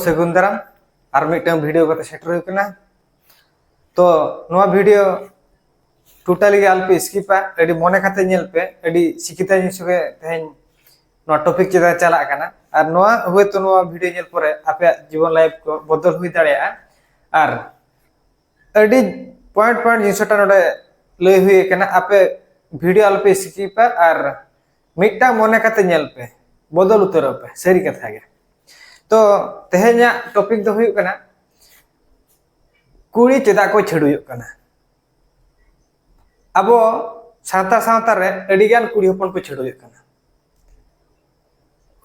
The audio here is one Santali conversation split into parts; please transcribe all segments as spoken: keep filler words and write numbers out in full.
ᱥᱟᱹᱜᱩᱱ ᱫᱟᱨᱟᱢ᱾ ᱟᱨ ᱢᱤᱫᱴᱟᱝ ᱵᱷᱤᱰᱤᱭᱳ ᱠᱟᱛᱮ ᱥᱮᱴᱮᱨ ᱦᱩᱭ ᱠᱟᱱᱟ᱾ ᱛᱚ ᱱᱚᱣᱟ ᱵᱷᱤᱰᱤᱭᱳ ᱴᱳᱴᱟᱞᱤ ᱜᱮ ᱟᱞᱚᱯᱮ ᱥᱠᱤᱯᱟ, ᱟᱹᱰᱤ ᱢᱚᱱᱮ ᱠᱟᱛᱮ ᱧᱮᱞ ᱯᱮ, ᱟᱹᱰᱤ ᱥᱤᱠᱷᱤᱛᱟ ᱡᱤᱱᱤᱥ ᱜᱮ ᱛᱮᱦᱮᱧ ᱱᱚᱣᱟ ᱴᱚᱯᱤᱠ ᱪᱮᱛᱟᱱ ᱪᱟᱞᱟᱜ ᱠᱟᱱᱟ᱾ ᱟᱨ ᱱᱚᱣᱟ ᱦᱚᱭᱛᱳ ᱱᱚᱣᱟ ᱵᱷᱤᱰᱤᱭᱳ ᱧᱮᱞ ᱯᱚᱨᱮ ᱟᱯᱮᱭᱟᱜ ᱡᱤᱵᱚᱱ ᱞᱟᱭᱤᱯᱷ ᱠᱚ ᱵᱚᱫᱚᱞ ᱦᱩᱭ ᱫᱟᱲᱮᱭᱟᱜᱼᱟ᱾ ᱟᱨ ᱟᱹᱰᱤ ᱯᱚᱭᱮᱱᱴ ᱯᱚᱭᱮᱱᱴ ᱡᱤᱱᱤᱥᱴᱟ ᱱᱚᱰᱮ ᱞᱟᱹᱭ ᱦᱩᱭ ᱟᱠᱟᱱᱟ, ᱟᱯᱮ ᱵᱷᱤᱰᱤᱭᱳ ᱟᱞᱚᱯᱮ ᱥᱠᱤᱯᱟ ᱟᱨ ᱢᱤᱫᱴᱟᱝ ᱢᱚᱱᱮ ᱠᱟᱛᱮ ᱧᱮᱞ ᱯᱮ, ᱵᱚᱫᱚᱞ ᱩᱛᱟᱹᱨᱚᱜ ᱯᱮ, ᱥᱟᱹᱨᱤ ᱠᱟᱛᱷᱟ ᱜᱮ᱾ ᱛᱚ ᱛᱮᱦᱮᱧᱟᱜ ᱴᱚᱯᱤᱠ ᱫᱚ ᱦᱩᱭᱩᱜ ᱠᱟᱱᱟ, ᱠᱩᱲᱤ ᱪᱮᱫᱟᱜ ᱠᱚ ᱪᱷᱟᱹᱰᱩᱭᱚᱜ ᱠᱟᱱᱟ? ᱟᱵᱚ ᱥᱟᱱᱛᱟᱲ ᱥᱟᱶᱛᱟ ᱨᱮ ᱟᱹᱰᱤᱜᱟᱱ ᱠᱩᱲᱤ ᱦᱚᱯᱚᱱ ᱠᱚ ᱪᱷᱟᱹᱰᱩᱭᱚᱜ ᱠᱟᱱᱟ᱾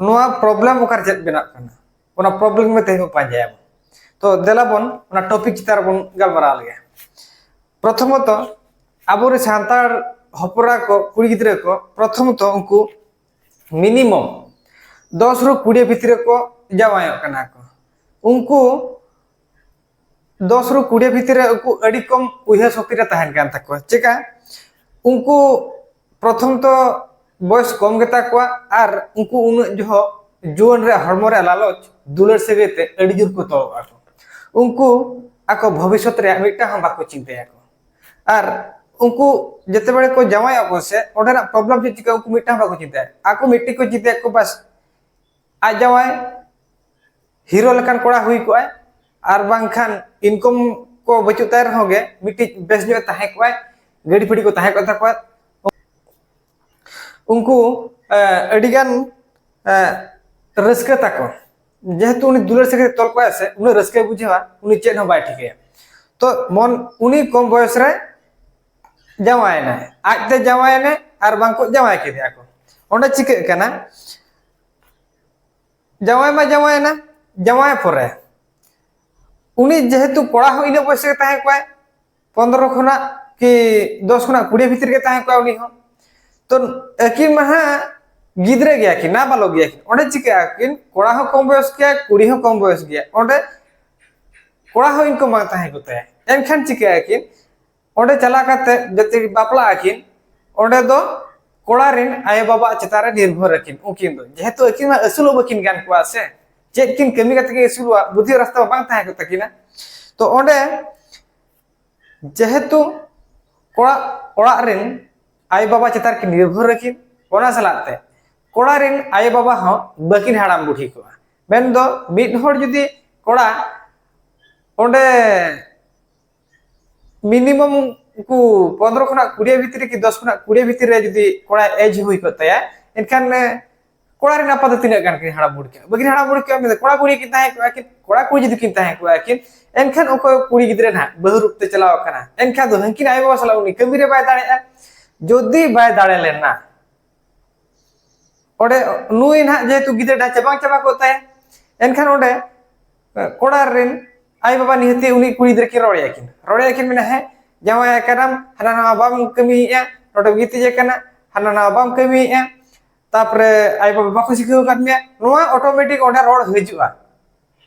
ᱱᱚᱣᱟ ᱯᱨᱚᱵᱞᱮᱢ ᱚᱠᱟᱨᱮ ᱪᱮᱫ ᱵᱮᱱᱟᱜ ᱠᱟᱱᱟ, ᱚᱱᱟ ᱯᱨᱚᱵᱞᱮᱢ ᱜᱮ ᱛᱮᱦᱮᱧ ᱵᱚᱱ ᱯᱟᱸᱡᱟᱭᱟ᱾ ᱛᱚ ᱫᱮᱞᱟ ᱵᱚᱱ ᱚᱱᱟ ᱴᱚᱯᱤᱠ ᱪᱮᱛᱟᱱ ᱨᱮᱵᱚᱱ ᱜᱟᱞᱢᱟᱨᱟᱣ ᱞᱮᱜᱮ᱾ ᱯᱨᱚᱛᱷᱚᱢᱚᱛᱚ, ᱟᱵᱚᱨᱮᱱ ᱥᱟᱱᱛᱟᱲ ᱦᱚᱯᱚᱱ ᱮᱨᱟ ᱠᱚ, ᱠᱩᱲᱤ ᱜᱤᱫᱽᱨᱟᱹ ᱠᱚ, ᱯᱨᱚᱛᱷᱚᱢᱚᱛᱚ ᱩᱱᱠᱩ ᱢᱤᱱᱤᱢᱟᱢ ᱫᱚᱥ ᱨᱩ ᱠᱩᱲᱤ ᱵᱷᱤᱛᱨᱤ ᱨᱮᱠᱚ ᱡᱟᱶᱟᱭᱚᱜ ᱠᱟᱱᱟ ᱠᱚ᱾ ᱩᱱᱠᱩ ᱫᱚᱥ ᱨᱩ ᱠᱩᱲᱤ ᱵᱷᱤᱛᱨᱤ ᱨᱮ ᱩᱱᱠᱩ ᱟᱹᱰᱤ ᱠᱚᱢ ᱩᱭᱦᱟᱹᱨ ᱥᱚᱠᱛᱤ ᱨᱮ ᱛᱟᱦᱮᱱ ᱠᱟᱱ ᱛᱟᱠᱚᱣᱟ᱾ ᱪᱮᱠᱟ? ᱩᱱᱠᱩ ᱯᱨᱚᱛᱷᱚᱢ ᱛᱚ ᱵᱚᱭᱮᱥ ᱠᱚᱢ ᱜᱮᱛᱟ ᱠᱚᱣᱟ, ᱟᱨ ᱩᱱᱠᱩ ᱩᱱᱟᱹᱜ ᱡᱚᱦᱚᱜ ᱡᱩᱣᱟᱹᱱ ᱨᱮᱭᱟᱜ ᱦᱚᱲᱢᱚ ᱨᱮᱭᱟᱜ ᱞᱟᱞᱚᱪ ᱫᱩᱞᱟᱹᱲ ᱥᱟᱹᱜᱟᱹᱭ ᱛᱮ ᱟᱹᱰᱤ ᱡᱳᱨ ᱠᱚ ᱛᱚᱞᱚᱜ ᱟᱠᱚ᱾ ᱩᱱᱠᱩ ᱟᱠᱚ ᱵᱷᱚᱵᱤᱥᱥᱚᱛ ᱨᱮᱭᱟᱜ ᱢᱤᱫᱴᱟᱝ ᱦᱚᱸ ᱵᱟᱠᱚ ᱪᱤᱱᱛᱟᱹᱭᱟ ᱠᱚ᱾ ᱟᱨ ᱩᱱᱠᱩ ᱡᱮᱛᱮ ᱵᱮᱲᱮ ᱠᱚ ᱡᱟᱶᱟᱭᱚᱜ ᱠᱚ ᱥᱮ, ᱚᱸᱰᱮᱱᱟᱜ ᱯᱨᱚᱵᱞᱮᱢ ᱪᱮᱫ ᱪᱤᱠᱟᱹ, ᱩᱱᱠᱩ ᱢᱤᱫᱴᱟᱝ ᱵᱟᱠᱚ ᱪᱤᱱᱛᱟᱹᱭᱟ᱾ ᱟᱠᱚ ᱢᱤᱫᱴᱤᱡ ᱠᱚ ᱪᱤᱱᱛᱟᱹᱭᱟ ᱠᱚ, ᱵᱟᱥ, ᱟᱡ ᱡᱟᱶᱟᱭ ᱦᱤᱨᱳ ᱞᱮᱠᱟᱱ ᱠᱚᱲᱟ ᱦᱩᱭ ᱠᱚᱜᱼᱟᱭ, ᱟᱨ ᱵᱟᱝᱠᱷᱟᱱ ᱤᱱᱠᱚᱢ ᱠᱚ ᱵᱟᱹᱪᱩᱜ ᱛᱟᱭ ᱨᱮᱦᱚᱸ ᱜᱮ ᱢᱤᱫᱴᱤᱡ ᱵᱮᱥ ᱧᱚᱜ ᱮ ᱛᱟᱦᱮᱸ ᱠᱚᱜᱼᱟᱭ, ᱜᱟᱹᱰᱤ ᱯᱷᱟᱹᱰᱤ ᱠᱚ ᱛᱟᱦᱮᱸ ᱠᱚᱜ ᱛᱟᱠᱚᱣᱟ᱾ ᱩᱱᱠᱩ ᱟᱹᱰᱤᱜᱟᱱ ᱨᱟᱹᱥᱠᱟᱹ ᱛᱟᱠᱚ, ᱡᱮᱦᱮᱛᱩ ᱩᱱᱤ ᱫᱩᱞᱟᱹᱲ ᱥᱟᱹᱜᱟᱹᱭ ᱛᱚᱞ ᱠᱚᱣᱟᱭ ᱥᱮ, ᱩᱱᱟᱹᱜ ᱨᱟᱹᱥᱠᱟᱹᱭ ᱵᱩᱡᱷᱟᱹᱣᱟ, ᱩᱱᱤ ᱪᱮᱫ ᱦᱚᱸ ᱵᱟᱭ ᱴᱷᱤᱠᱟᱹᱭᱟ᱾ ᱛᱚ ᱢᱚᱱ ᱩᱱᱤ ᱠᱚᱢ ᱵᱚᱭᱚᱥ ᱨᱮ ᱡᱟᱶᱟᱭᱮᱱᱟᱭ, ᱟᱡᱛᱮ ᱡᱟᱶᱟᱭᱮᱱᱟᱭ, ᱟᱨ ᱵᱟᱝ ᱠᱚ ᱡᱟᱶᱟᱭ ᱠᱮᱫᱮᱭᱟ ᱠᱚ᱾ ᱚᱸᱰᱮ ᱪᱤᱠᱟᱹᱜ ᱠᱟᱱᱟ, ᱡᱟᱶᱟᱭ ᱢᱟ ᱡᱟᱶᱟᱭᱮᱱᱟ, ᱡᱟᱶᱟᱭ ᱯᱚᱨᱮ ᱩᱱᱤ ᱡᱮᱦᱮᱛᱩ ᱠᱚᱲᱟ ᱦᱚᱸ ᱤᱱᱟᱹ ᱵᱚᱭᱮᱥ ᱨᱮ ᱛᱟᱦᱮᱸ ᱠᱚᱜᱼᱟᱭ, ᱯᱚᱱᱨᱚ ᱠᱷᱚᱱᱟᱜ ᱠᱤ ᱫᱚᱥ ᱠᱷᱚᱱᱟᱜ ᱠᱩᱲᱤ ᱵᱷᱤᱛᱤᱨ ᱜᱮ ᱛᱟᱦᱮᱸ ᱠᱚᱜᱼᱟ ᱩᱱᱤ ᱦᱚᱸ᱾ ᱛᱚ ᱟᱹᱠᱤᱱ ᱢᱟ ᱦᱟᱸᱜ ᱜᱤᱫᱽᱨᱟᱹ ᱜᱮᱭᱟ ᱠᱤᱱ, ᱱᱟᱵᱟᱞᱚᱠ ᱜᱮᱭᱟ ᱠᱤᱱ᱾ ᱚᱸᱰᱮ ᱪᱤᱠᱟᱹᱜᱼᱟ ᱠᱤᱱ, ᱠᱚᱲᱟ ᱦᱚᱸ ᱠᱚᱢ ᱵᱚᱭᱚᱥ ᱜᱮᱭᱟ, ᱠᱩᱲᱤ ᱦᱚᱸ ᱠᱚᱢ ᱵᱚᱭᱚᱥ ᱜᱮᱭᱟ, ᱚᱸᱰᱮ ᱠᱚᱲᱟ ᱦᱚᱸ ᱤᱱᱠᱟᱢ ᱵᱟᱝ ᱛᱟᱦᱮᱸ ᱠᱚᱜ ᱛᱟᱭᱟ᱾ ᱮᱱᱠᱷᱟᱱ ᱪᱤᱠᱟᱹᱜᱼᱟ ᱠᱤᱱ, ᱚᱸᱰᱮ ᱪᱟᱞᱟᱣ ᱠᱟᱛᱮ ᱡᱟᱛᱮ ᱵᱟᱯᱞᱟᱜ ᱟᱹᱠᱤᱱ, ᱚᱸᱰᱮ ᱫᱚ ᱠᱚᱲᱟ ᱨᱮᱱ ᱟᱭᱳᱼᱵᱟᱵᱟ ᱪᱮᱛᱟᱱ ᱨᱮ ᱱᱤᱨᱵᱷᱚᱨ ᱟᱹᱠᱤᱱ᱾ ᱩᱱᱠᱤᱱ ᱫᱚ ᱡᱮᱦᱮᱛᱩ ᱟᱹᱠᱤᱱ ᱢᱟ ᱟᱹᱥᱩᱞᱚᱜ ᱵᱟᱹᱠᱤᱱ ᱜᱟᱱ ᱠᱚᱣᱟ ᱥᱮ, ᱪᱮᱫ ᱠᱤᱱ ᱠᱟᱹᱢᱤ ᱠᱟᱛᱮ ᱠᱤᱱ ᱟᱹᱥᱩᱞᱚᱜᱼᱟ, ᱵᱩᱫᱷᱤ ᱨᱟᱥᱛᱟ ᱢᱟ ᱵᱟᱝ ᱛᱟᱦᱮᱸ ᱠᱚᱜ ᱛᱟᱹᱠᱤᱱᱟ᱾ ᱛᱚ ᱚᱸᱰᱮ ᱡᱮᱦᱮᱛᱩ ᱠᱚᱲᱟ ᱚᱲᱟᱜ ᱨᱮᱱ ᱟᱭᱳᱼᱵᱟᱵᱟ ᱪᱮᱛᱟᱱ ᱨᱮᱠᱤᱱ ᱱᱤᱨᱵᱷᱚᱨ ᱟᱹᱠᱤᱱ, ᱚᱱᱟ ᱥᱟᱞᱟᱜ ᱛᱮ ᱠᱚᱲᱟ ᱨᱮᱱ ᱟᱭᱳᱼᱵᱟᱵᱟ ᱦᱚᱸ ᱵᱟᱹᱠᱤᱱ ᱦᱟᱲᱟᱢ ᱵᱩᱰᱷᱤ ᱠᱚᱜᱼᱟ᱾ ᱢᱮᱱᱫᱚ ᱢᱤᱫ ᱦᱚᱲ ᱡᱩᱫᱤ ᱠᱚᱲᱟ ᱚᱸᱰᱮ ᱢᱤᱱᱤᱢᱟᱢ ᱩᱱᱠᱩ ᱯᱚᱱᱨᱚ ᱠᱷᱚᱱᱟᱜ ᱠᱩᱲᱤ ᱵᱷᱤᱛᱨᱤ ᱠᱤ ᱫᱚᱥ ᱠᱷᱚᱱᱟᱜ ᱠᱩᱲᱤ ᱵᱷᱤᱛᱨᱤ ᱨᱮ ᱡᱩᱫᱤ ᱠᱚᱲᱟ ᱮᱡᱽ ᱦᱩᱭ ᱠᱚᱜ ᱛᱟᱭᱟ, ᱮᱱᱠᱷᱟᱱ ᱠᱚᱲᱟ ᱨᱮᱱ ᱟᱯᱟ ᱫᱚ ᱛᱤᱱᱟᱹᱜ ᱜᱟᱱ ᱠᱤᱱ ᱦᱟᱲᱟᱢ ᱵᱩᱲᱦᱤ ᱠᱚᱜᱼᱟ? ᱵᱟᱹᱠᱤᱱ ᱦᱟᱲᱟᱢ ᱵᱩᱲᱦᱤ ᱠᱚᱜᱼᱟ, ᱢᱮᱱᱫᱚ ᱠᱚᱲᱟ ᱠᱩᱲᱤ ᱠᱤᱱ ᱛᱟᱦᱮᱸ ᱠᱚᱜᱼᱟ ᱠᱤᱱ, ᱠᱚᱲᱟ ᱠᱩᱲᱤ ᱡᱩᱫᱤ ᱠᱤᱱ ᱛᱟᱦᱮᱸ ᱠᱚᱜᱼᱟ ᱠᱤᱱ, ᱮᱱᱠᱷᱟᱱ ᱚᱠᱚᱭ ᱠᱩᱲᱤ ᱜᱤᱫᱽᱨᱟᱹ ᱱᱟᱦᱟᱜ ᱵᱟᱹᱦᱩ ᱨᱩᱯ ᱛᱮ ᱪᱟᱞᱟᱣ ᱟᱠᱟᱱᱟ, ᱮᱱᱠᱷᱟᱱ ᱫᱚ ᱦᱟᱹᱱᱠᱤᱱ ᱟᱭᱳ ᱵᱟᱵᱟ ᱥᱟᱞᱟᱜ ᱩᱱᱤ ᱠᱟᱹᱢᱤ ᱨᱮ ᱵᱟᱭ ᱫᱟᱲᱮᱭᱟᱜᱼᱟ᱾ ᱡᱩᱫᱤ ᱵᱟᱭ ᱫᱟᱲᱮ ᱞᱮᱱᱟ, ᱚᱸᱰᱮ ᱱᱩᱭ ᱱᱟᱦᱟᱜ ᱡᱮᱦᱮᱛᱩ ᱜᱤᱫᱽᱨᱟᱹ ᱰᱷᱟᱪᱟ ᱵᱟᱝ ᱪᱟᱵᱟ ᱠᱚᱜ ᱛᱟᱭᱟ, ᱮᱱᱠᱷᱟᱱ ᱚᱸᱰᱮ ᱠᱚᱲᱟ ᱨᱮᱱ ᱟᱭᱳ ᱵᱟᱵᱟ ᱱᱤᱦᱟᱹᱛᱤ ᱩᱱᱤ ᱠᱩᱲᱤ ᱜᱤᱫᱽᱨᱟᱹ ᱠᱤᱱ ᱨᱚᱲᱮᱭᱟ ᱠᱤᱱ, ᱨᱚᱲᱮᱭᱟ ᱠᱤᱱ ᱢᱮᱱᱟ, "ᱦᱮᱸ, ᱡᱟᱶᱟᱭ ᱟᱠᱟᱱᱟᱢ, ᱦᱟᱱᱟ ᱱᱟᱣᱟ ᱵᱟᱢ ᱠᱟᱹᱢᱤᱭᱮᱫᱼᱟ, ᱱᱚᱰᱮᱢ ᱜᱤᱛᱤᱡ ᱟᱠᱟᱱᱟ, ᱦᱟᱱᱟ ᱱᱟᱣᱟ ᱵᱟᱢ ᱠᱟᱹᱢᱤᱭᱮᱫᱼᱟ, ᱛᱟᱯᱚᱨᱮ ᱟᱭᱳ ᱵᱟᱵᱟ ᱵᱟᱠᱚ ᱥᱤᱠᱷᱟᱹᱣ ᱟᱠᱟᱫ ᱢᱮᱭᱟ", ᱱᱚᱣᱟ ᱚᱴᱳᱢᱮᱴᱤᱠ ᱚᱸᱰᱮ ᱨᱚᱲ ᱦᱤᱡᱩᱜᱼᱟ᱾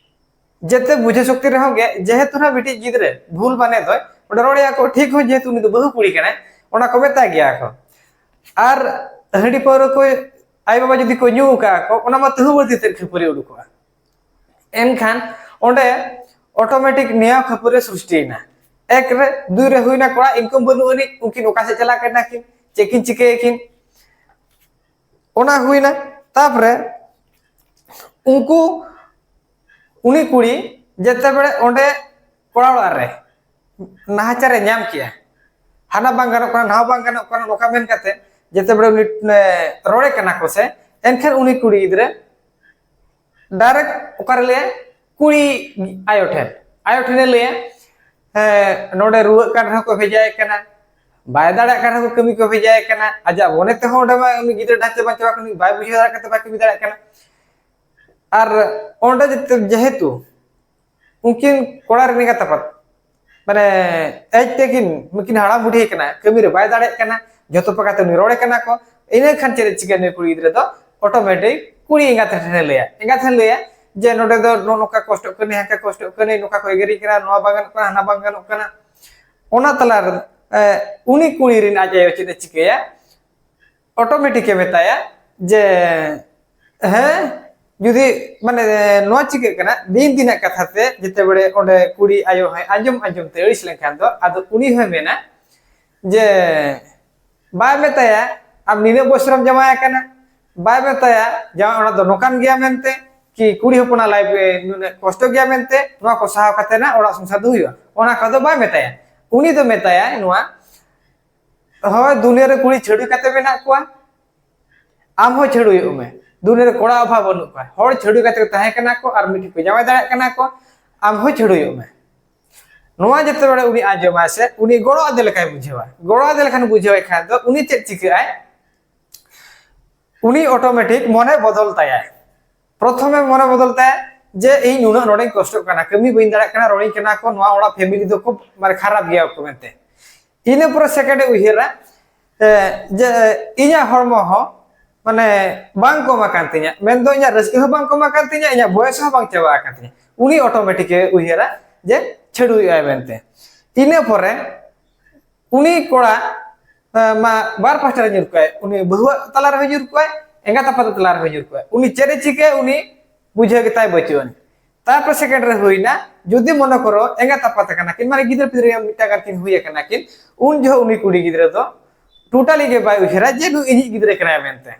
ᱡᱮᱛᱮ ᱵᱩᱡᱷᱟᱹᱣ ᱥᱚᱠᱛᱤ ᱨᱮᱦᱚᱸ ᱜᱮ, ᱡᱮᱦᱮᱛᱩ ᱱᱟᱦᱟᱜ ᱢᱤᱫᱴᱤᱡ ᱜᱤᱫᱽᱨᱟᱹ ᱵᱷᱩᱞ ᱢᱟᱱᱮ ᱫᱚᱭ ᱚᱸᱰᱮ ᱨᱚᱲᱮᱭᱟ ᱠᱚ ᱴᱷᱤᱠ ᱦᱚᱸ, ᱡᱮᱦᱮᱛᱩ ᱩᱱᱤ ᱫᱚ ᱵᱟᱹᱦᱩ ᱠᱩᱲᱤ ᱠᱟᱱᱟᱭ, ᱚᱱᱟ ᱠᱚ ᱢᱮᱛᱟ ᱜᱮᱭᱟ ᱠᱚ᱾ ᱟᱨ ᱦᱟᱺᱰᱤ ᱯᱟᱹᱣᱨᱟᱹ ᱠᱚ ᱟᱭᱳ ᱵᱟᱵᱟ ᱡᱩᱫᱤ ᱠᱚ ᱧᱩ ᱟᱠᱟᱫᱼᱟ ᱠᱚ, ᱚᱱᱟ ᱢᱟ ᱛᱟᱹᱦᱩ ᱵᱟᱹᱲᱛᱤ ᱛᱮᱫ ᱠᱷᱟᱹᱯᱟᱹᱨᱤ ᱩᱰᱩᱠᱚᱜᱼᱟ᱾ ᱮᱱᱠᱷᱟᱱ ᱚᱸᱰᱮ ᱚᱴᱳᱢᱮᱴᱤᱠ ᱱᱮᱭᱟᱣ ᱠᱷᱟᱹᱯᱟᱹᱨᱤ ᱥᱨᱤᱥᱴᱤᱭᱮᱱᱟ᱾ ᱮᱠ ᱨᱮ, ᱫᱩᱭ ᱨᱮ ᱦᱩᱭᱱᱟ ᱠᱚᱲᱟ ᱤᱱᱠᱟᱢ ᱵᱟᱹᱱᱩᱜ ᱟᱹᱱᱤᱡ, ᱩᱱᱠᱤᱱ ᱚᱠᱟ ᱥᱮᱫ ᱪᱟᱞᱟᱜ ᱠᱟᱱᱟ ᱠᱤᱱ, ᱪᱮᱫ ᱠᱤᱱ ᱪᱤᱠᱟᱹᱭᱟᱠᱤᱱ, ᱚᱱᱟ ᱦᱩᱭᱱᱟ᱾ ᱛᱟᱯᱚᱨᱮ ᱩᱱᱠᱩ, ᱩᱱᱤ ᱠᱩᱲᱤ ᱡᱮᱛᱮ ᱵᱮᱲᱮ ᱚᱸᱰᱮ ᱠᱚᱲᱟ ᱚᱲᱟᱜ ᱨᱮ ᱱᱟᱦᱟᱪᱟᱨᱮ ᱧᱟᱢ ᱠᱮᱜᱼᱟ, ᱦᱟᱱᱟ ᱵᱟᱝ ᱜᱟᱱᱚᱜ ᱠᱟᱱᱟ, ᱱᱟᱣᱟ ᱵᱟᱝ ᱜᱟᱱᱚᱜ ᱠᱟᱱᱟ, ᱱᱚᱝᱠᱟ ᱢᱮᱱ ᱠᱟᱛᱮ ᱡᱮᱛᱮ ᱵᱮᱲᱮ ᱩᱱᱤ, ᱮ, ᱨᱚᱲᱮ ᱠᱟᱱᱟ ᱠᱚ ᱥᱮ, ᱮᱱᱠᱷᱟᱱ ᱩᱱᱤ ᱠᱩᱲᱤ ᱜᱤᱫᱽᱨᱟᱹ ᱰᱟᱭᱨᱮᱠᱴ ᱚᱠᱟᱨᱮ ᱞᱟᱹᱭᱟ? ᱠᱩᱲᱤ ᱟᱭᱳ ᱴᱷᱮᱱ, ᱟᱭᱳ ᱴᱷᱮᱱᱮ ᱞᱟᱹᱭᱟ, "ᱦᱮᱸ, ᱱᱚᱰᱮ ᱨᱩᱣᱟᱹᱜ ᱠᱟᱱ ᱨᱮᱦᱚᱸ ᱠᱚ ᱵᱷᱮᱡᱟᱭᱮ ᱠᱟᱱᱟ, ᱵᱟᱭ ᱫᱟᱲᱮᱭᱟᱜ ᱠᱟᱱ ᱨᱮᱦᱚᱸ ᱠᱚ ᱠᱟᱹᱢᱤ ᱠᱚ ᱵᱷᱮᱡᱟᱭᱮ ᱠᱟᱱᱟ, ᱟᱡᱟᱜ ᱢᱚᱱᱮ ᱛᱮᱦᱚᱸ ᱚᱸᱰᱮ ᱢᱟ ᱩᱱᱤ ᱜᱤᱫᱽᱨᱟᱹ ᱰᱷᱟᱪᱟ ᱵᱟᱝ ᱪᱟᱵᱟ ᱠᱟᱱᱟ, ᱵᱟᱭ ᱵᱩᱡᱷᱟᱹᱣ ᱫᱟᱲᱮᱭᱟᱜ ᱠᱟᱱ ᱛᱮ ᱵᱟᱭ ᱠᱟᱹᱢᱤ ᱫᱟᱲᱮᱭᱟᱜ ᱠᱟᱱᱟ᱾" ᱟᱨ ᱚᱸᱰᱮ ᱡᱮᱛᱮ-, ᱡᱮᱦᱮᱛᱩ ᱩᱱᱠᱤᱱ ᱠᱚᱲᱟ ᱨᱮᱱ ᱮᱸᱜᱟᱛ ᱟᱯᱟᱛ, ᱢᱟᱱᱮ, ᱮᱡᱽ ᱛᱮᱠᱤᱱ, ᱱᱩᱠᱤᱱ ᱦᱟᱲᱟᱢ ᱵᱩᱰᱷᱤ ᱠᱟᱱᱟ, ᱠᱟᱹᱢᱤ ᱨᱮ ᱵᱟᱭ ᱫᱟᱲᱮᱭᱟᱜ ᱠᱟᱱᱟ, ᱡᱚᱛᱚ ᱯᱟᱠᱟᱛᱮ ᱩᱱᱤ ᱨᱚᱲᱮ ᱠᱟᱱᱟ ᱠᱚ, ᱤᱱᱟᱹ ᱠᱷᱟᱱ ᱪᱮᱫ ᱪᱤᱠᱟᱹ? ᱱᱩᱭ ᱠᱩᱲᱤ ᱜᱤᱫᱽᱨᱟᱹ ᱫᱚ ᱚᱴᱳᱢᱮᱴᱤᱠ ᱠᱩᱲᱤ ᱮᱸᱜᱟᱛ ᱴᱷᱮᱱᱮ ᱞᱟᱹᱭᱟ, ᱮᱸᱜᱟᱛ ᱴᱷᱮᱱ ᱞᱟᱹᱭᱟ ᱡᱮ, "ᱱᱚᱰᱮ ᱫᱚ ᱱᱚᱜᱼᱚ ᱱᱚᱝᱠᱟ ᱠᱚᱥᱴᱚᱜ ᱠᱟᱹᱱᱟᱹᱧ, ᱦᱟᱱᱠᱟ ᱠᱚᱥᱴᱚᱜ ᱠᱟᱹᱱᱟᱹᱧ, ᱱᱚᱝᱠᱟ ᱠᱚ ᱮᱜᱮᱨᱤᱧ ᱠᱟᱱᱟ, ᱱᱚᱣᱟ ᱵᱟᱝ ᱜᱟᱱᱚᱜ ᱠᱟᱱᱟ, ᱦᱟᱱᱟ ᱵᱟᱝ ᱜᱟᱱᱚᱜ ᱠᱟᱱᱟ᱾" ᱚᱱᱟ ᱛᱟᱞᱟ ᱨᱮ, ᱮ, ᱩᱱᱤ ᱠᱩᱲᱤ ᱨᱮᱱ ᱟᱡ ᱟᱭᱳ ᱪᱮᱫ ᱮ ᱪᱤᱠᱟᱹᱭᱟ? ᱚᱴᱳᱢᱮᱴᱤᱠ ᱮ ᱢᱮᱛᱟᱭᱟ ᱡᱮ, "ᱦᱮᱸ, ᱡᱩᱫᱤ ᱢᱟᱱᱮ ᱱᱚᱣᱟ ᱪᱤᱠᱟᱹᱜ ᱠᱟᱱᱟ, ᱫᱤᱱ ᱫᱤᱱᱟᱜ ᱠᱟᱛᱷᱟ ᱛᱮ ᱡᱮᱛᱮ ᱵᱮᱲᱮ ᱚᱸᱰᱮ ᱠᱩᱲᱤ ᱟᱭᱳ ᱦᱚᱸᱭ ᱟᱸᱡᱚᱢ ᱟᱸᱡᱚᱢ ᱛᱮ ᱟᱹᱲᱤᱥ ᱞᱮᱱᱠᱷᱟᱱ ᱫᱚ ᱟᱫᱚ ᱩᱱᱤ ᱦᱚᱸᱭ ᱢᱮᱱᱟ ᱡᱮ ᱵᱟᱭ ᱢᱮᱛᱟᱭᱟ ᱟᱢ ᱱᱤᱱᱟᱹᱜ ᱵᱚᱪᱷᱚᱨᱮᱢ ᱡᱟᱶᱟᱭ ᱟᱠᱟᱱᱟ, ᱵᱟᱭ ᱢᱮᱛᱟᱭᱟ ᱡᱟᱶᱟᱭ ᱚᱲᱟᱜ ᱫᱚ ᱱᱚᱝᱠᱟᱱ ᱜᱮᱭᱟ ᱢᱮᱱᱛᱮ, ᱠᱤ ᱠᱩᱲᱤ ᱦᱚᱯᱚᱱᱟᱜ ᱞᱟᱭᱤᱯᱷ ᱱᱩᱱᱟᱹᱜ ᱠᱚᱥᱴᱚ ᱜᱮᱭᱟ ᱢᱮᱱᱛᱮ, ᱱᱚᱣᱟ ᱠᱚ ᱥᱟᱦᱟᱣ ᱠᱟᱛᱮ ᱱᱟᱜ ᱚᱲᱟᱜ ᱥᱚᱝᱥᱟᱨ ᱫᱚ ᱦᱩᱭᱩᱜᱼᱟ, ᱚᱱᱟ ᱠᱚᱫᱚ ᱵᱟᱭ ᱢᱮᱛᱟᱭᱟ᱾ ᱩᱱᱤ ᱫᱚ ᱢᱮᱛᱟᱭᱟᱭ ᱱᱚᱣᱟ, ᱦᱳᱭ ᱫᱩᱱᱤᱭᱟᱹ ᱨᱮ ᱠᱩᱲᱤ ᱪᱷᱟᱹᱲᱩᱭ ᱠᱟᱛᱮ ᱢᱮᱱᱟᱜ ᱠᱚᱣᱟ, ᱟᱢ ᱦᱚᱸ ᱪᱷᱟᱹᱲᱩᱭᱚᱜ ᱢᱮ᱾ ᱫᱩᱱᱤᱭᱟᱹ ᱨᱮ ᱠᱚᱲᱟ ᱚᱵᱷᱟᱵ ᱵᱟᱹᱱᱩᱜ ᱠᱚᱣᱟ, ᱦᱚᱲ ᱪᱷᱟᱹᱲᱩ ᱠᱟᱛᱮ ᱠᱚ ᱛᱟᱦᱮᱸ ᱠᱟᱱᱟ ᱠᱚ ᱟᱨ ᱢᱤᱫᱴᱤᱡ ᱠᱚ ᱡᱟᱶᱟᱭ ᱫᱟᱲᱮᱭᱟᱜ ᱠᱟᱱᱟ ᱠᱚ, ᱟᱢ ᱦᱚᱸ ᱪᱷᱟᱹᱲᱩᱭᱚᱜ ᱢᱮ᱾ ᱱᱚᱣᱟ ᱡᱮᱛᱮ ᱵᱮᱲᱮ ᱩᱱᱤ ᱟᱸᱡᱚᱢᱟᱭ ᱥᱮ ᱩᱱᱤ ᱜᱚᱲᱚ ᱟᱫᱮ ᱞᱮᱠᱟᱭ ᱵᱩᱡᱷᱟᱹᱣᱟ᱾ ᱜᱚᱲᱚ ᱟᱫᱮ ᱞᱮᱠᱷᱟᱱ ᱵᱩᱡᱷᱟᱹᱣᱟᱭ ᱠᱷᱟᱱ ᱫᱚ ᱩᱱᱤ ᱪᱮᱫ ᱪᱤᱠᱟᱹᱜ ᱟᱭ? ᱩᱱᱤ ᱚᱴᱳᱢᱮᱴᱤᱠ ᱢᱚᱱᱮ ᱵᱚᱫᱚᱞ ᱛᱟᱭᱟᱭ᱾ ᱯᱨᱚᱛᱷᱚᱢᱮ ᱢᱚᱱᱮ ᱵᱚᱫᱚᱞ ᱛᱟᱭᱟ ᱡᱮ ᱤᱧ ᱱᱩᱱᱟᱹᱜ ᱱᱚᱰᱮᱧ ᱠᱚᱥᱴᱚᱜ ᱠᱟᱱᱟ, ᱠᱟᱹᱢᱤ ᱵᱟᱹᱧ ᱫᱟᱲᱮᱭᱟᱜ ᱠᱟᱱᱟ, ᱨᱚᱲᱤᱧ ᱠᱟᱱᱟ ᱠᱚ, ᱱᱚᱣᱟ ᱚᱲᱟᱜ ᱯᱷᱮᱢᱤᱞᱤ ᱫᱚ ᱠᱷᱩᱵ ᱢᱟᱱᱮ ᱠᱷᱟᱨᱟᱯ ᱜᱮᱭᱟ ᱠᱚ ᱢᱮᱱᱛᱮ᱾ ᱤᱱᱟᱹ ᱯᱚᱨᱮ ᱥᱮᱠᱮᱱᱰ ᱮ ᱩᱭᱦᱟᱹᱨᱟ, ᱮ, ᱡᱮ ᱤᱧᱟᱹᱜ ᱦᱚᱲᱢᱚ ᱦᱚᱸ ᱢᱟᱱᱮ ᱵᱟᱝ ᱠᱚᱢ ᱟᱠᱟᱱ ᱛᱤᱧᱟᱹ, ᱢᱮᱱᱫᱚ ᱤᱧᱟᱹᱜ ᱨᱟᱹᱥᱠᱟᱹ ᱦᱚᱸ ᱵᱟᱝ ᱠᱚᱢ ᱟᱠᱟᱱ ᱛᱤᱧᱟᱹ, ᱤᱧᱟᱹᱜ ᱵᱚᱭᱮᱥ ᱦᱚᱸ ᱵᱟᱝ ᱪᱟᱵᱟ ᱟᱠᱟᱱ ᱛᱤᱧᱟᱹ᱾ ᱩᱱᱤ ᱚᱴᱳᱢᱮᱴᱤᱠ ᱮ ᱩᱭᱦᱟᱹᱨᱟ ᱡᱮ ᱪᱷᱟᱹᱰᱩᱭᱚᱜᱼᱟᱭ ᱢᱮᱱᱛᱮ᱾ ᱤᱱᱟᱹ ᱯᱚᱨᱮ ᱩᱱᱤ ᱠᱚᱲᱟ, ᱮ, ᱢᱟ ᱵᱟᱨ ᱯᱟᱦᱴᱟ ᱨᱮ ᱧᱩᱨ ᱠᱚᱜᱼᱟᱭ, ᱩᱱᱤ ᱵᱟᱹᱦᱩᱣᱟᱜ ᱛᱟᱞᱟ ᱨᱮᱦᱚᱸ ᱧᱩᱨ ᱠᱚᱜᱼᱟᱭ, ᱮᱸᱜᱟᱛ ᱟᱯᱟᱛ ᱛᱟᱞᱟ ᱨᱮᱦᱚᱸ ᱧᱩᱨ ᱠᱚᱜᱼᱟᱭ᱾ ᱩᱱᱤ ᱪᱮᱫ ᱮ ᱪᱤᱠᱟᱹᱭᱟ ᱩᱱᱤ ᱵᱩᱡᱷᱟᱹᱣ ᱜᱮᱛᱟᱭ ᱵᱟᱹᱪᱩᱜ ᱟᱹᱱᱤᱡ᱾ ᱛᱟᱨᱯᱚᱨᱮ ᱥᱮᱠᱮᱱᱰ ᱨᱮ ᱦᱩᱭᱱᱟ, ᱡᱩᱫᱤ ᱢᱚᱱᱮ ᱠᱚᱨᱚ ᱮᱸᱜᱟᱛ ᱟᱯᱟᱛ ᱟᱠᱟᱱᱟ ᱠᱤᱱ, ᱢᱟᱱᱮ ᱜᱤᱫᱽᱨᱟᱹ ᱯᱤᱫᱽᱨᱟᱹ ᱢᱤᱫᱴᱟᱝ ᱜᱟᱱ ᱠᱤᱱ ᱦᱩᱭ ᱟᱠᱟᱱᱟ ᱠᱤᱱ, ᱩᱱ ᱡᱚᱦᱚᱜ ᱩᱱᱤ ᱠᱩᱲᱤ ᱜᱤᱫᱽᱨᱟᱹ ᱫᱚ ᱴᱳᱴᱟᱞᱤ ᱜᱮ ᱵᱟᱭ ᱩᱭᱦᱟᱹᱨᱟ ᱡᱮ ᱱᱩᱭ ᱤᱧᱤᱡ ᱜᱤᱫᱽᱨᱟᱹ ᱠᱟᱱᱟᱭ ᱢᱮᱱᱛᱮ᱾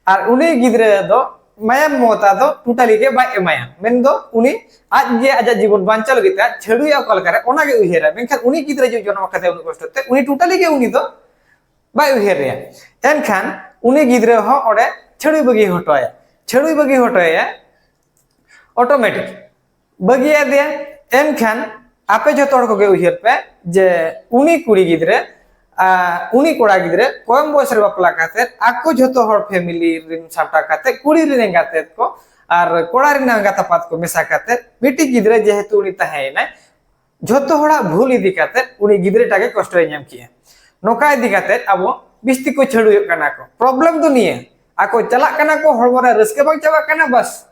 ᱟᱨ ᱩᱱᱤ ᱜᱤᱫᱽᱨᱟᱹ ᱫᱚ ᱢᱟᱭᱟᱢ ᱢᱚᱢᱚᱛᱟ ᱫᱚ ᱴᱳᱴᱟᱞᱤ ᱜᱮ ᱵᱟᱭ ᱮᱢᱟᱭᱟ, ᱢᱮᱱᱫᱚ ᱩᱱᱤ ᱟᱡ ᱜᱮ ᱟᱡᱟᱜ ᱡᱤᱵᱚᱱ ᱵᱟᱧᱪᱟᱣ ᱞᱟᱹᱜᱤᱫ ᱛᱮ ᱟᱡ ᱪᱷᱟᱹᱰᱩᱭᱟ ᱚᱠᱟ ᱞᱮᱠᱟᱨᱮ ᱚᱱᱟ ᱜᱮ ᱩᱭᱦᱟᱹᱨᱟ᱾ ᱢᱮᱱᱠᱷᱟᱱ ᱩᱱᱤ ᱜᱤᱫᱽᱨᱟᱹ ᱡᱩᱫᱤ ᱡᱚᱱᱚᱢ ᱟᱠᱟᱫᱮᱭᱟ ᱩᱱᱟᱹᱜ ᱠᱚᱥᱴᱚ ᱛᱮ, ᱩᱱᱤ ᱴᱳᱴᱟᱞᱤ ᱜᱮ ᱩᱱᱤ ᱫᱚ ᱵᱟᱭ ᱩᱭᱦᱟᱹᱨᱮᱭᱟ᱾ ᱮᱱᱠᱷᱟᱱ ᱩᱱᱤ ᱜᱤᱫᱽᱨᱟᱹ ᱦᱚᱸ ᱚᱸᱰᱮ ᱪᱷᱟᱹᱲᱩᱭ ᱵᱟᱹᱜᱤ ᱦᱚᱴᱚ ᱟᱭᱟ, ᱪᱷᱟᱹᱲᱩᱭ ᱵᱟᱹᱜᱤ ᱦᱚᱴᱚ ᱟᱭᱟ ᱚᱴᱳᱢᱮᱴᱤᱠ᱾ ᱵᱟᱹᱜᱤᱭᱟᱫᱮᱭᱟ᱾ ᱮᱱᱠᱷᱟᱱ ᱟᱯᱮ ᱡᱷᱚᱛᱚ ᱦᱚᱲ ᱠᱚᱜᱮ ᱩᱭᱦᱟᱹᱨ ᱯᱮ ᱡᱮ ᱩᱱᱤ ᱠᱩᱲᱤ ᱜᱤᱫᱽᱨᱟᱹ, ᱟᱨ ᱩᱱᱤ ᱠᱚᱲᱟ ᱜᱤᱫᱽᱨᱟᱹ ᱠᱚᱢ ᱵᱚᱭᱚᱥ ᱨᱮ ᱵᱟᱯᱞᱟ ᱠᱟᱛᱮᱫ ᱟᱠᱚ ᱡᱷᱚᱛᱚ ᱦᱚᱲ ᱯᱷᱮᱢᱤᱞᱤ ᱨᱮᱱ ᱥᱟᱢᱴᱟᱣ ᱠᱟᱛᱮᱫ ᱠᱩᱲᱤ ᱨᱮᱱ ᱮᱸᱜᱟᱛᱮᱫ ᱠᱚ ᱟᱨ ᱠᱚᱲᱟ ᱨᱮᱱ ᱮᱸᱜᱟᱛ ᱟᱯᱟᱛ ᱠᱚ ᱢᱮᱥᱟ ᱠᱟᱛᱮᱫ ᱢᱤᱫᱴᱤᱡ ᱜᱤᱫᱽᱨᱟᱹ ᱡᱮᱦᱮᱛᱩ ᱩᱱᱤ ᱛᱟᱦᱮᱸᱭᱮᱱᱟᱭ, ᱡᱷᱚᱛᱚ ᱦᱚᱲᱟᱜ ᱵᱷᱩᱞ ᱤᱫᱤ ᱠᱟᱛᱮᱫ ᱩᱱᱤ ᱜᱤᱫᱽᱨᱟᱹᱴᱟᱜ ᱜᱮ ᱠᱚᱥᱴᱚᱭ ᱧᱟᱢ ᱠᱮᱜᱼᱟ᱾ ᱱᱚᱝᱠᱟ ᱤᱫᱤ ᱠᱟᱛᱮᱫ ᱟᱵᱚ ᱵᱤᱥᱛᱤ ᱠᱚ ᱪᱷᱟᱹᱲᱩᱭᱚᱜ ᱠᱟᱱᱟ ᱠᱚ᱾ ᱯᱨᱚᱵᱞᱮᱢ ᱫᱚ ᱱᱤᱭᱟᱹ, ᱟᱠᱚ ᱪᱟᱞᱟᱜ ᱠᱟᱱᱟ ᱠᱚ, ᱦᱚᱲᱢᱚ ᱨᱮ ᱨᱟᱹᱥᱠᱟᱹ ᱵᱟᱝ ᱪᱟᱵᱟᱜ ᱠᱟᱱᱟ, ᱵᱟᱥ᱾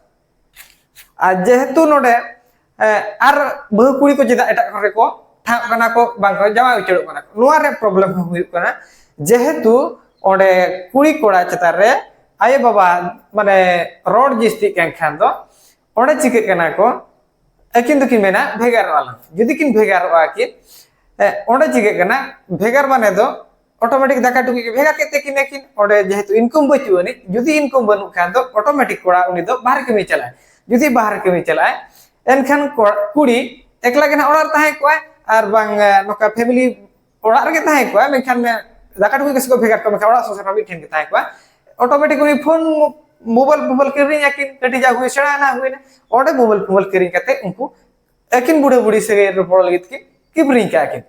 ᱟᱨ ᱡᱮᱦᱮᱛᱩ ᱱᱚᱰᱮ, ᱮ, ᱟᱨ ᱵᱟᱹᱦᱩ ᱠᱩᱲᱤ ᱠᱚ ᱪᱮᱫᱟᱜ ᱮᱴᱟᱜ ᱠᱚᱨᱮ ᱠᱚ ᱴᱷᱟᱶᱚᱜ ᱠᱟᱱᱟ ᱠᱚ, ᱵᱟᱝ ᱠᱚ ᱡᱟᱶᱟᱭ ᱩᱪᱟᱹᱲᱚᱜ ᱠᱟᱱᱟ ᱠᱚ, ᱱᱚᱣᱟ ᱨᱮ ᱯᱨᱚᱵᱞᱮᱢ ᱦᱚᱸ ᱦᱩᱭᱩᱜ ᱠᱟᱱᱟ᱾ ᱡᱮᱦᱮᱛᱩ ᱚᱸᱰᱮ ᱠᱩᱲᱤ ᱠᱚᱲᱟ ᱪᱮᱛᱟᱱ ᱨᱮ ᱟᱭᱳ ᱵᱟᱵᱟ ᱢᱟᱱᱮ ᱨᱚᱲ ᱡᱟᱹᱥᱛᱤᱜ ᱠᱟᱱ ᱠᱷᱟᱱ ᱫᱚ ᱚᱸᱰᱮ ᱪᱤᱠᱟᱹᱜ ᱠᱟᱱᱟ ᱠᱚ, ᱟᱹᱠᱤᱱ ᱫᱚᱠᱤᱱ ᱢᱮᱱᱟ ᱵᱷᱮᱜᱟᱨᱚᱜᱼᱟ ᱞᱟᱝ᱾ ᱡᱩᱫᱤ ᱠᱤᱱ ᱵᱷᱮᱜᱟᱨᱚᱜᱼᱟ ᱠᱤᱱ, ᱮ, ᱚᱸᱰᱮ ᱪᱤᱠᱟᱹᱜ ᱠᱟᱱᱟ, ᱵᱷᱮᱜᱟᱨ ᱢᱟᱱᱮ ᱫᱚ ᱚᱴᱳᱢᱮᱴᱤᱠ ᱫᱟᱠᱟ ᱴᱩᱠᱩᱡ ᱜᱮ ᱵᱷᱮᱜᱟᱨ ᱠᱮᱫ ᱛᱟᱹᱠᱤᱱᱟ ᱠᱤᱱ᱾ ᱚᱸᱰᱮ ᱡᱮᱦᱮᱛᱩ ᱤᱱᱠᱟᱢ ᱵᱟᱹᱪᱩᱜ ᱟᱹᱱᱤᱡ, ᱡᱩᱫᱤ ᱤᱱᱠᱟᱢ ᱵᱟᱹᱱᱩᱜ ᱠᱷᱟᱱ ᱫᱚ ᱚᱴᱳᱢᱮᱴᱤᱠ ᱠᱚᱲᱟ ᱩᱱᱤ ᱫᱚ ᱵᱟᱦᱨᱮ ᱠᱟᱹᱢᱤ ᱪᱟᱞᱟᱜᱼᱟᱭ᱾ ᱡᱩᱫᱤ ᱵᱟᱦᱨᱮ ᱠᱟᱹᱢᱤ ᱪᱟᱞᱟᱜᱼᱟᱭ, ᱮᱱᱠᱷᱟᱱ ᱠᱚ-, ᱠᱩᱲᱤ ᱮᱠᱞᱟ ᱜᱮ ᱱᱟᱦᱟᱜ ᱚᱲᱟᱜ ᱨᱮ ᱛᱟᱦᱮᱸ ᱠᱚᱜᱼᱟᱭ, ᱟᱨ ᱵᱟᱝ, ᱮ, ᱱᱚᱝᱠᱟ ᱯᱷᱮᱢᱤᱞᱤ ᱚᱲᱟᱜ ᱨᱮᱜᱮ ᱛᱟᱦᱮᱸ ᱠᱚᱜᱼᱟᱭ, ᱢᱮᱱᱠᱷᱟᱱ, ᱮ, ᱫᱟᱠᱟ ᱴᱩᱠᱩᱡ ᱠᱚ ᱥᱮ ᱠᱚ ᱵᱷᱮᱜᱟᱨ ᱠᱚᱜᱼᱟ, ᱢᱮᱱᱠᱷᱟᱱ ᱚᱲᱟᱜ ᱥᱚᱝᱥᱟᱨ ᱢᱟ ᱢᱤᱫ ᱴᱷᱮᱱ ᱜᱮ ᱛᱟᱦᱮᱸ ᱠᱚᱜᱼᱟ᱾ ᱚᱴᱳᱢᱮᱴᱤᱠ ᱩᱱᱤ ᱯᱷᱳᱱ, ᱢᱳᱵᱟᱭᱤᱞ ᱯᱷᱳᱵᱟᱭᱤᱞ ᱠᱤᱨᱤᱧ ᱟᱹᱠᱤᱱ, ᱠᱟᱹᱴᱤᱡ ᱡᱟ ᱦᱩᱭ ᱥᱮᱬᱟ ᱮᱱᱟ ᱦᱩᱭᱱᱟ, ᱚᱸᱰᱮ ᱢᱳᱵᱟᱭᱤᱞ ᱯᱷᱳᱵᱟᱭᱤᱞ ᱠᱤᱨᱤᱧ ᱠᱟᱛᱮ ᱩᱱᱠᱩ ᱟᱹᱠᱤᱱ ᱵᱩᱲᱦᱟᱹ ᱵᱩᱲᱦᱤ ᱥᱟᱹᱜᱟᱹᱭ ᱨᱚᱯᱚᱲ ᱞᱟᱹᱜᱤᱫ ᱠᱤᱱ ᱠᱤᱨᱤᱧ ᱠᱟᱜᱼᱟ ᱠᱤᱱ᱾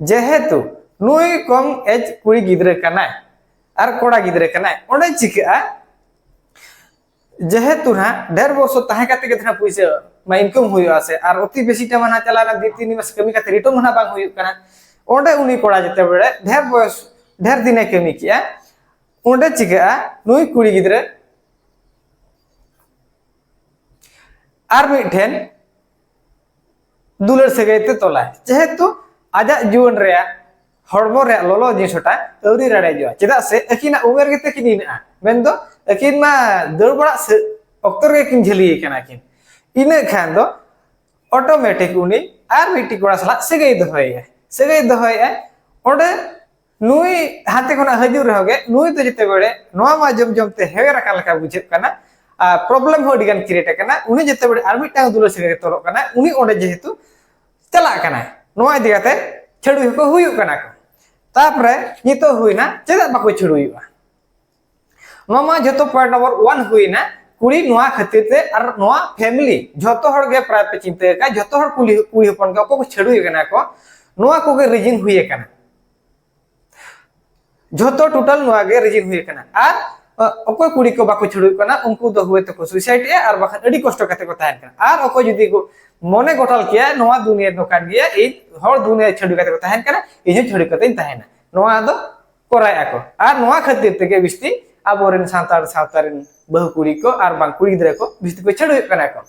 ᱡᱮᱦᱮᱛᱩ ᱱᱩᱭ ᱠᱚᱢ ᱮᱡᱽ ᱠᱩᱲᱤ ᱜᱤᱫᱽᱨᱟᱹ ᱠᱟᱱᱟᱭ ᱟᱨ ᱠᱚᱲᱟ ᱜᱤᱫᱽᱨᱟᱹ ᱠᱟᱱᱟᱭ, ᱚᱸᱰᱮ ᱪᱤᱠᱟᱹᱜᱼᱟ, ᱡᱮᱦᱮᱛᱩ ᱱᱟᱦᱟᱜ ᱰᱷᱮᱨ ᱵᱚᱨᱥᱚ ᱛᱟᱦᱮᱸ ᱠᱟᱛᱮ ᱜᱮ ᱱᱟᱦᱟᱜ ᱯᱩᱭᱥᱟᱹ ᱢᱟ ᱤᱱᱠᱟᱢ ᱦᱩᱭᱩᱜᱼᱟ ᱥᱮ, ᱟᱨ ᱚᱛᱤ ᱵᱮᱥᱤ ᱴᱟ ᱢᱟ ᱱᱟᱦᱟᱜ ᱪᱟᱞᱟᱣ ᱮᱱᱟ ᱫᱩᱭ ᱛᱤᱱ ᱢᱟᱥ ᱠᱟᱹᱢᱤ ᱠᱟᱛᱮ ᱨᱤᱴᱟᱨᱱ ᱢᱟ ᱱᱟᱦᱟᱜ ᱵᱟᱝ ᱦᱩᱭᱩᱜ ᱠᱟᱱᱟ᱾ ᱚᱸᱰᱮ ᱩᱱᱤ ᱠᱚᱲᱟ ᱡᱮᱛᱮ ᱵᱮᱲᱮ ᱰᱷᱮᱨ ᱵᱚᱭᱚᱥ, ᱰᱷᱮᱨ ᱫᱤᱱᱮ ᱠᱟᱹᱢᱤ ᱠᱮᱜᱼᱟ, ᱚᱸᱰᱮ ᱪᱤᱠᱟᱹᱜᱼᱟ, ᱱᱩᱭ ᱠᱩᱲᱤ ᱜᱤᱫᱽᱨᱟᱹ ᱟᱨ ᱢᱤᱫ ᱴᱷᱮᱱ ᱫᱩᱞᱟᱹᱲ ᱥᱟᱹᱜᱟᱹᱭ ᱛᱮ ᱛᱚᱞᱟᱭ, ᱡᱮᱦᱮᱛᱩ ᱟᱡᱟᱜ ᱡᱩᱣᱟᱹᱱ ᱨᱮᱭᱟᱜ ᱦᱚᱲᱢᱚ ᱨᱮᱭᱟᱜ ᱞᱚᱞᱚ ᱡᱤᱱᱤᱥᱴᱟ ᱟᱹᱣᱨᱤ ᱨᱟᱲᱮᱡᱚᱜᱼᱟ᱾ ᱪᱮᱫᱟᱜ ᱥᱮ ᱟᱹᱠᱤᱱᱟᱜ ᱩᱢᱮᱨ ᱜᱮᱛᱟ ᱠᱤᱱ ᱤᱱᱟᱹᱜᱼᱟ, ᱢᱮᱱᱫᱚ ᱟᱹᱠᱤᱱ ᱢᱟ ᱫᱟᱹᱲ ᱵᱟᱲᱟᱜ ᱥᱮ ᱚᱠᱛᱚ ᱨᱮᱜᱮ ᱠᱤᱱ ᱡᱷᱟᱹᱞᱤᱭᱮ ᱠᱟᱱᱟ ᱠᱤᱱ᱾ ᱤᱱᱟᱹ ᱠᱷᱟᱱ ᱫᱚ ᱚᱴᱳᱢᱮᱴᱤᱠ ᱩᱱᱤ ᱟᱨ ᱢᱤᱫᱴᱤᱡ ᱠᱚᱲᱟ ᱥᱟᱞᱟᱜ ᱥᱟᱹᱜᱟᱹᱭ ᱫᱚᱦᱚᱭᱮᱭᱟ, ᱥᱟᱹᱜᱟᱹᱭ ᱫᱚᱦᱚᱭᱮᱭᱟ᱾ ᱚᱸᱰᱮ ᱱᱩᱭ ᱦᱟᱱᱛᱮ ᱠᱷᱚᱱᱟᱜ ᱦᱤᱡᱩᱜ ᱨᱮᱦᱚᱸ ᱜᱮ, ᱱᱩᱭ ᱫᱚ ᱡᱮᱛᱮ ᱵᱮᱲᱮ ᱱᱚᱣᱟ ᱢᱟ ᱡᱚᱢ ᱡᱚᱢ ᱛᱮ ᱦᱮᱣᱮᱨ ᱟᱠᱟᱱ ᱞᱮᱠᱟ ᱵᱩᱡᱷᱟᱹᱜ ᱠᱟᱱᱟ, ᱟᱨ ᱯᱨᱚᱵᱞᱮᱢ ᱦᱚᱸ ᱟᱹᱰᱤ ᱜᱟᱱ ᱠᱨᱤᱭᱮᱴ ᱟᱠᱟᱱᱟ᱾ ᱩᱱᱤ ᱡᱮᱛᱮ ᱵᱮᱲᱮ ᱟᱨ ᱢᱤᱫᱴᱟᱝ ᱫᱩᱞᱟᱹᱲ ᱥᱟᱹᱜᱟᱹᱭ ᱨᱮ ᱛᱚᱞᱚᱜ ᱠᱟᱱᱟ, ᱩᱱᱤ ᱚᱸᱰᱮ ᱡᱮᱦᱮᱛᱩ ᱪᱟᱞᱟᱜ ᱠᱟᱱᱟᱭ, ᱱᱚᱣᱟ ᱤᱫᱤ ᱠᱟᱛᱮ ᱪᱷᱟᱹᱰᱩᱭ ᱦᱚᱸᱠᱚ ᱦᱩᱭᱩᱜ ᱠᱟᱱᱟ ᱠᱚ᱾ ᱛᱟᱨᱯᱚᱨᱮ ᱱᱤᱛᱚᱜ ᱦᱩᱭᱱᱟ, ᱪᱮᱫᱟᱜ ᱵᱟᱠᱚ ᱪᱷᱟᱹᱰᱩᱭᱚᱜᱼᱟ? ᱱᱚᱣᱟ ᱢᱟ ᱡᱷᱚᱛᱚ ᱯᱚᱭᱮᱱᱴ ᱱᱚᱢᱵᱚᱨ ᱚᱣᱟᱱ ᱦᱩᱭᱱᱟ᱾ ᱠᱩᱲᱤ ᱱᱚᱣᱟ ᱠᱷᱟᱹᱛᱤᱨ ᱛᱮ ᱟᱨ ᱱᱚᱣᱟ ᱯᱷᱮᱢᱤᱞᱤ ᱡᱷᱚᱛᱚ ᱦᱚᱲ ᱜᱮ ᱯᱨᱟᱭ ᱯᱮ ᱪᱤᱱᱛᱟᱹ ᱟᱠᱟᱫ, ᱡᱷᱚᱛᱚ ᱦᱚᱲ ᱠᱩᱞᱤ, ᱠᱩᱲᱤ ᱦᱚᱯᱚᱱ ᱜᱮ ᱚᱠᱚᱭ ᱠᱚ ᱪᱷᱟᱹᱰᱩᱭ ᱠᱟᱱᱟ ᱠᱚ, ᱱᱚᱣᱟ ᱠᱚᱜᱮ ᱨᱤᱡᱤᱱ ᱦᱩᱭ ᱟᱠᱟᱱᱟ᱾ ᱡᱷᱚᱛᱚ ᱴᱳᱴᱟᱞ ᱱᱚᱣᱟ ᱜᱮ ᱨᱤᱡᱤᱱ ᱦᱩᱭ ᱟᱠᱟᱱᱟ᱾ ᱟᱨ, ᱟ, ᱚᱠᱚᱭ ᱠᱩᱲᱤ ᱠᱚ ᱵᱟᱠᱚ ᱪᱷᱟᱹᱰᱩᱭ ᱠᱟᱱᱟ, ᱩᱱᱠᱩ ᱫᱚ ᱦᱚᱭᱛᱳ ᱠᱚ ᱥᱩᱭᱥᱟᱭᱤᱰ ᱮᱜᱼᱟ, ᱟᱨ ᱵᱟᱠᱷᱟᱱ ᱟᱹᱰᱤ ᱠᱚᱥᱴᱚ ᱠᱟᱛᱮ ᱠᱚ ᱛᱟᱦᱮᱱ ᱠᱟᱱᱟ᱾ ᱟᱨ ᱚᱠᱚᱭ ᱡᱩᱫᱤ ᱠᱚ ᱢᱚᱱᱮ ᱜᱚᱴᱟᱞ ᱠᱮᱭᱟ, ᱱᱚᱣᱟ ᱫᱩᱱᱤᱭᱟᱹ ᱱᱚᱝᱠᱟᱱ ᱜᱮᱭᱟ, ᱤᱧ ᱦᱚᱲ ᱫᱩᱱᱤᱭᱟᱹ ᱪᱷᱟᱹᱰᱩ ᱠᱟᱛᱮ ᱠᱚ ᱛᱟᱦᱮᱱ ᱠᱟᱱᱟ, ᱤᱧ ᱦᱚᱸ ᱪᱷᱟᱹᱰᱩ ᱠᱟᱛᱮᱧ ᱛᱟᱦᱮᱱᱟ, ᱱᱚᱣᱟ ᱫᱚ ᱠᱚᱨᱟᱣᱮᱫᱼᱟ ᱠᱚ᱾ ᱟᱨ ᱱᱚᱣᱟ ᱠᱷᱟᱹᱛᱤᱨ ᱛᱮᱜᱮ ᱵᱤᱥᱛᱤ ᱟᱵᱚᱨᱮᱱ ᱥᱟᱱᱛᱟᱲ ᱥᱟᱶᱛᱟ ᱨᱮᱱ ᱵᱟᱹᱦᱩ ᱠᱩᱲᱤ ᱠᱚ ᱟᱨ ᱵᱟᱝ ᱠᱩᱲᱤ ᱜᱤᱫᱽᱨᱟᱹ ᱠᱚ ᱵᱤᱥᱛᱤ ᱠᱚ ᱪᱷᱟᱹᱰᱩᱭᱚᱜ ᱠᱟᱱᱟ ᱠᱚ᱾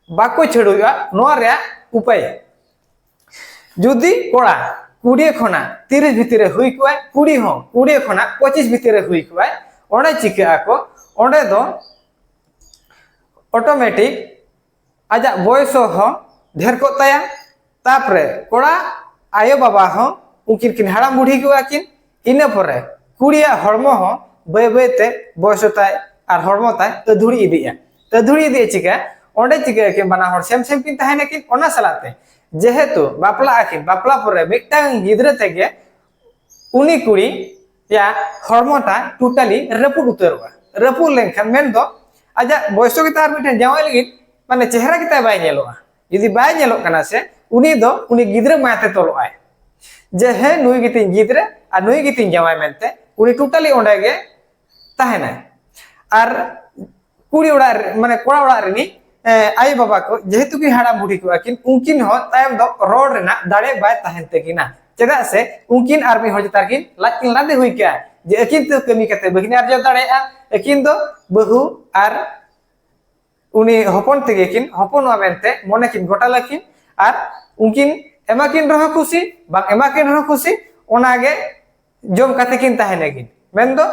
ᱵᱟᱠᱚ ᱪᱷᱟᱹᱰᱩᱭᱚᱜᱼᱟ, ᱱᱚᱣᱟ ᱨᱮᱭᱟᱜ ᱩᱯᱟᱹᱭ, ᱡᱩᱫᱤ ᱠᱚᱲᱟ ᱠᱩᱲᱤ ᱠᱷᱚᱱᱟᱜ ᱛᱤᱨᱤᱥ ᱵᱷᱤᱛᱤᱨ ᱨᱮ ᱦᱩᱭ ᱠᱚᱜᱼᱟᱭ, ᱠᱩᱲᱤ ᱦᱚᱸ ᱠᱩᱲᱤ ᱠᱷᱚᱱᱟᱜ ᱯᱚᱸᱪᱤᱥ ᱵᱷᱤᱛᱤᱨ ᱨᱮ ᱦᱩᱭ ᱠᱚᱜᱼᱟᱭ, ᱚᱸᱰᱮ ᱪᱤᱠᱟᱹᱜ ᱟᱠᱚ, ᱚᱸᱰᱮ ᱫᱚ ᱚᱴᱳᱢᱮᱴᱤᱠ ᱟᱡᱟᱜ ᱵᱚᱭᱚᱥ ᱦᱚᱸ ᱰᱷᱮᱨ ᱠᱚᱜ ᱛᱟᱭᱟ᱾ ᱛᱟᱯᱚᱨᱮ ᱠᱚᱲᱟ ᱟᱭᱳ ᱵᱟᱵᱟ ᱦᱚᱸ ᱩᱱᱠᱤᱱ ᱠᱤᱱ ᱦᱟᱲᱟᱢ ᱵᱩᱰᱷᱤ ᱠᱚᱜᱼᱟ ᱠᱤᱱ᱾ ᱤᱱᱟᱹ ᱯᱚᱨᱮ ᱠᱩᱲᱤᱭᱟᱜ ᱦᱚᱲᱢᱚ ᱦᱚᱸ ᱵᱟᱹᱭ ᱵᱟᱹᱭ ᱛᱮ ᱵᱚᱭᱚᱥ ᱛᱟᱭ ᱟᱨ ᱦᱚᱲᱢᱚ ᱛᱟᱭ ᱟᱹᱫᱷᱩᱲᱤ ᱤᱫᱤᱜᱼᱟ᱾ ᱟᱹᱫᱷᱩᱲᱤ ᱤᱫᱤᱜᱼᱟ ᱪᱤᱠᱟ? ᱚᱸᱰᱮ ᱪᱤᱠᱟᱹ ᱟᱹᱠᱤᱱ, ᱵᱟᱱᱟ ᱦᱚᱲ ᱥᱮᱢ ᱥᱮᱢ ᱠᱤᱱ ᱛᱟᱦᱮᱱᱟ ᱠᱤᱱ᱾ ᱚᱱᱟ ᱥᱟᱞᱟᱜ ᱛᱮ ᱡᱮᱦᱮᱛᱩ ᱵᱟᱯᱞᱟᱜ ᱟᱹᱠᱤᱱ, ᱵᱟᱯᱞᱟ ᱯᱚᱨᱮ ᱢᱤᱫᱴᱟᱝ ᱜᱤᱫᱽᱨᱟᱹ ᱛᱮᱜᱮ ᱩᱱᱤ ᱠᱩᱲᱤᱭᱟᱜ ᱦᱚᱲᱢᱚ ᱛᱟᱭ ᱴᱳᱴᱟᱞᱤ ᱨᱟᱹᱯᱩᱫ ᱩᱛᱟᱹᱨᱚᱜᱼᱟ᱾ ᱨᱟᱹᱯᱩᱫ ᱞᱮᱱᱠᱷᱟᱱ ᱢᱮᱱᱫᱚ ᱟᱡᱟᱜ ᱵᱚᱭᱚᱥ ᱜᱮᱛᱟᱭ ᱟᱨ ᱢᱤᱫᱴᱮᱱ ᱡᱟᱶᱟᱭ ᱞᱟᱹᱜᱤᱫ ᱢᱟᱱᱮ ᱪᱮᱦᱨᱟ ᱜᱮᱛᱟᱭ ᱵᱟᱭ ᱧᱮᱞᱚᱜᱼᱟ᱾ ᱡᱩᱫᱤ ᱵᱟᱭ ᱧᱮᱞᱚᱜ ᱠᱟᱱᱟ ᱥᱮ, ᱩᱱᱤ ᱫᱚ ᱩᱱᱤ ᱜᱤᱫᱽᱨᱟᱹ ᱢᱟᱭᱟᱛᱮ ᱛᱚᱞᱚᱜᱼᱟᱭ᱾ ᱡᱮ ᱦᱮᱸ, ᱱᱩᱭ ᱜᱮᱛᱤᱧ ᱜᱤᱫᱽᱨᱟᱹ ᱟᱨ ᱱᱩᱭ ᱜᱮᱛᱤᱧ ᱡᱟᱶᱟᱭ ᱢᱮᱱᱛᱮ ᱩᱱᱤ ᱴᱳᱴᱟᱞᱤ ᱚᱸᱰᱮ ᱜᱮ ᱛᱟᱦᱮᱱᱟᱭ᱾ ᱟᱨ ᱠᱩᱲᱤ ᱚᱲᱟᱜ ᱨᱮ, ᱢᱟᱱᱮ ᱠᱚᱲᱟ ᱚᱲᱟᱜ ᱨᱤᱱᱤᱡ, ᱮ, ᱟᱭᱳ ᱵᱟᱵᱟ ᱠᱚ ᱡᱮᱦᱮᱛᱩ ᱠᱤᱱ ᱦᱟᱲᱟᱢ ᱵᱩᱰᱷᱤ ᱠᱚᱜᱼᱟ ᱠᱤᱱ, ᱩᱱᱠᱤᱱ ᱦᱚᱸ ᱛᱟᱭᱚᱢ ᱫᱚ ᱨᱚᱲ ᱨᱮᱱᱟᱜ ᱫᱟᱲᱮ ᱵᱟᱭ ᱛᱟᱦᱮᱱ ᱛᱟᱹᱠᱤᱱᱟ᱾ ᱪᱮᱫᱟᱜ ᱥᱮ ᱩᱱᱠᱤᱱ ᱟᱨ ᱢᱤᱫ ᱦᱚᱲ ᱪᱮᱛᱟᱱ ᱨᱮᱠᱤᱱ ᱞᱟᱡ ᱠᱤᱱ ᱞᱟᱫᱮ ᱦᱩᱭ ᱠᱟᱜᱼᱟ ᱡᱮ ᱟᱹᱠᱤᱱ ᱛᱮ ᱠᱟᱹᱢᱤ ᱠᱟᱛᱮ ᱵᱟᱹᱠᱤᱱ ᱟᱨᱡᱟᱣ ᱫᱟᱲᱮᱭᱟᱜᱼᱟ᱾ ᱟᱹᱠᱤᱱ ᱫᱚ ᱵᱟᱹᱦᱩ ᱟᱨ ᱩᱱᱤ ᱦᱚᱯᱚᱱ ᱛᱮᱜᱮ ᱠᱤᱱ ᱦᱚᱯᱚᱱᱚᱜᱼᱟ ᱢᱮᱱᱛᱮ ᱢᱚᱱᱮ ᱠᱤᱱ ᱜᱚᱴᱟ ᱞᱟᱹᱠᱤᱱ᱾ ᱟᱨ ᱩᱱᱠᱤᱱ ᱮᱢᱟ ᱠᱤᱱ ᱨᱮᱦᱚᱸ ᱠᱩᱥᱤ, ᱵᱟᱝ ᱮᱢᱟ ᱠᱤᱱ ᱨᱮᱦᱚᱸ ᱠᱩᱥᱤ, ᱚᱱᱟᱜᱮ ᱡᱚᱢ ᱠᱟᱛᱮ ᱠᱤᱱ ᱛᱟᱦᱮᱱᱟ ᱠᱤᱱ᱾ ᱢᱮᱱᱫᱚ